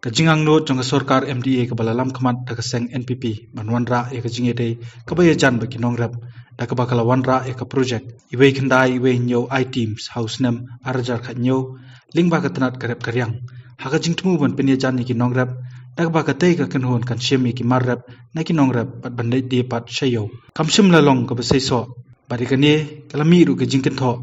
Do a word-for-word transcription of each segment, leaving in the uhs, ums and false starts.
Ka jingangnud jong ka sorkar M D A kaba la lam khmat da ka seng N P P ban wanrah ïa ka jingïadei kaba ïajan bad ki nongrep, da kaba ka la wanrah ïa ka projek iwei khyndai iwei hynñiew I-TEAMS ha u snem ar hajar khathynñiew, lyngba ka tnat ka rep ka riang, ha ka jingthmu ban pynïajan ïa ki nongrep, da kaba katei ka kynhun kan shim ïa ki mar rep na ki nongrep bad ban leit die pat sha ïew. Kam shym la long kaba seisoh, bad ïa kane ka la mih ruh ka jingkynthoh,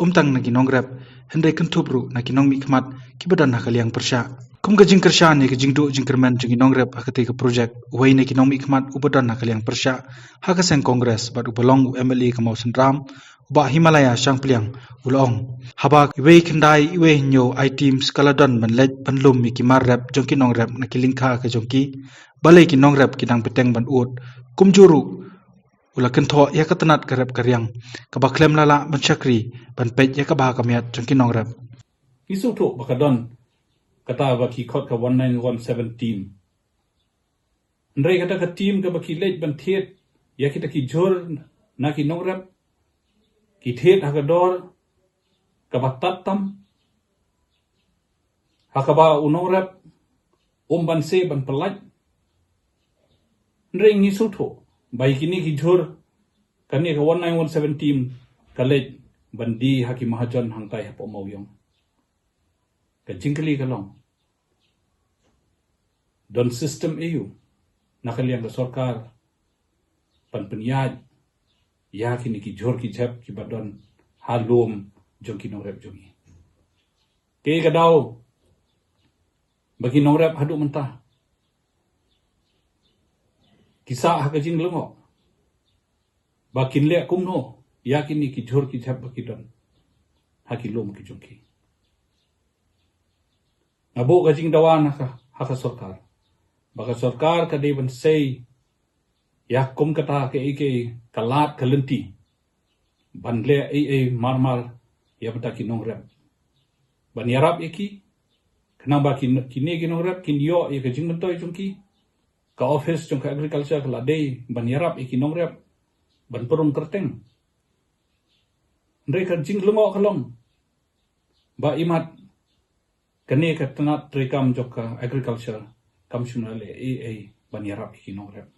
ym tang na ki nongrep, hynrei kynthup ruh na ki nongmihkhmat kiba don ha ka liang pyrshah. Kum ka jingkyrshan ïa ka jingduh jingkyrmen jong ki nongrep ha katei ka projek, uwei na ki nongmihkhmat uba don ha ka liang pyrshah ha ka seng Congress bad uba long u M L A ka Mawsynram, u Bah Himalaya Shangpliang, u la ong, haba iwei khyndai iwei hynñiew I-TEAMS ka la don ban leit ban lum ïa ki mar rep jong ki nongrep na ki lyngkha ka jong ki, balei ki nongrep ki dang bteng ban ud, kumjuh ruh u la kynthoh ïa ka tnat ka rep ka riang, kaba khlem la lah ban shakri ban peit ïa ka bha ka miat jong ki nongrep. Ngi sngewthuh ba ka don kata ba ki khot ka one nine one seven team. Hynrei kata ka team kaba ki leit ban thied ïa kita ki jhur na ki nongrep, ki thied ha ka dor kaba tad tam, ha kaba u nongrep um ban seh ban pyllait. Hynrei ngi sngewthuh ba ïa kine ki jhur, kane ka one nine one seven team ka leit ban die ha ki mahajon hangtai hapoh Mawïong. Ka jingkylli ka long, don system aïu na ka liang ka sorkar ban pynïaid ïa kine ki jhur ki jhep kiba don ha lum jong ki nongrep jong ngi? Kaei ka daw ba ki nongrep haduh mynta ki sah ha ka jinglyngngoh ba kin leh kumno ïa kine ki jhur ki jhep ba ki don ha ki lum ki jong ki? Nga buh ka jingdawa na ka, ha ka sorkar, ba ka sorkar ka dei ban sei ïa kum kata kaei kaei ka lad ka lynti ban leh ei ei mar mar ïa bynta ki nongrep, ban ïarap ïa ki, khnang ba ki, kine ki nongrep kin ïoh ïa ka jingmyntoi jong ki. Ka office jong ka agriculture ka la dei ban ïarap ïa ki nongrep ban pynrung kyrteng. Hynrei ka jinglyngngoh ka long ba imat kane ka tnat treikam jong ka agriculture kam shym la leh ei ei ban ïarap ïa ki nongrep.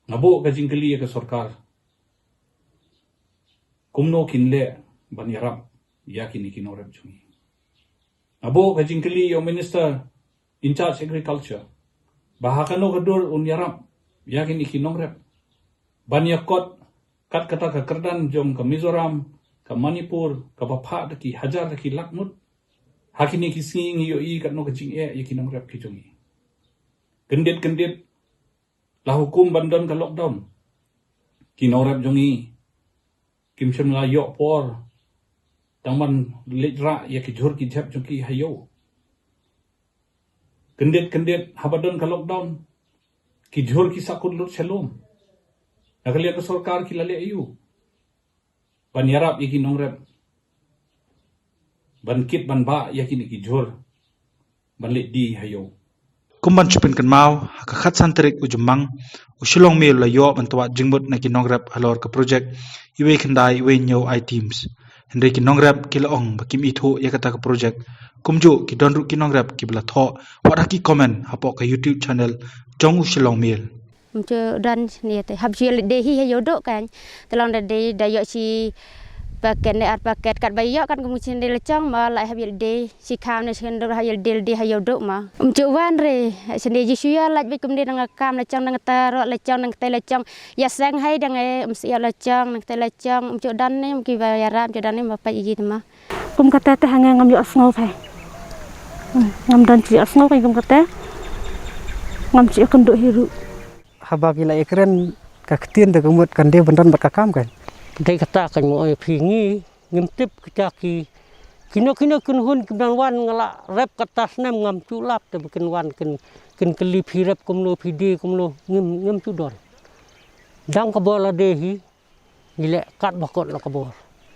Nga buh ka jingkylli ïa ka sorkar, kumno kin leh ban ïarap ïa kine ki nongrep jong ngi? Nga buh ka jingkylli ïa u Minister in charge Agriculture ba ha kano ka dur un ïarap ïa kine ki nongrep ban ïakot kat kata ka kyrdan jong ka Mizoram, ka Manipur, kaba phah da ki hajar da ki lak ngut. Ha kine ki sngi ngi ïohi katno ka jingeh ïa ki nongrep ki jong ngi. Kyndit kyndit la hukum ban don ka lockdown, ki nongrep jong ngi kim shym la ïoh por tang ban leit rah ïa ki jhur ki jhep jong ki ha ïew. Kyndit kyndit haba don ka lockdown, ki jhur ki sahkut lut sha lum. Na ka liang ka sorkar ki la leh aïu ban ïarap ïa ki nongrep ban kit ban bah ïa kine ki jhur ban leit die ha ïew? Kum ban shu pynkynmaw, ha ka khatsan tarik u Jymmang, u Shillong Mail u la ïoh ban twad jingmut na ki nongrep halor ka projek iwei khyndai iwei hynñiew I-TEAMS. Hynrei ki nongrep ki la ong ba kim ithuh ïa kata ka projek. Kumjuh ki don ruh ki nongrep kiba la thoh wat ha ki comment hapoh ka YouTube channel jong u Shillong Mail. Ym ju don shane te, hap ju ïalade hi ha ïew duh kan. Te long da dei da ïoh shi paket ne ar paket, katba ïoh kan ka mut shane la jong ma, la hap ïalade shi kham ne shi khyndai hap ïalade lade ha ïew duh ma. Ym ju wan re, shane ji shu ïa lait bad kumne dang kam la jong, dang ta ro la jong, dang te la jong. Ïa seng hai dang e, ym shu ïa la jong, dang te la jong, ym ju don ne, ym kiba ïarap, ym ju don ne, ma pait ïa ji te ma. Kum kata te ha nga ngam ïohsngew phi. Hmm, ngam don jingïohsngew phi kum kata. Ngam ju ïakynduh hi ruh. Haba ki la ïakren ka ktien te ka mut kan dei ban don bad ka kam kan. Dei kata kan mo ïa phi ngi ngim tip kita ki kino kino kynhun ki ban wan nga la rep kata snem ngam ju lap te ba kin wan kin, kin kylli phi rep kumno phi die kumno ngim, ngim ju don. Dang ka bor la dei hi ngi leh katba kot la ka bor.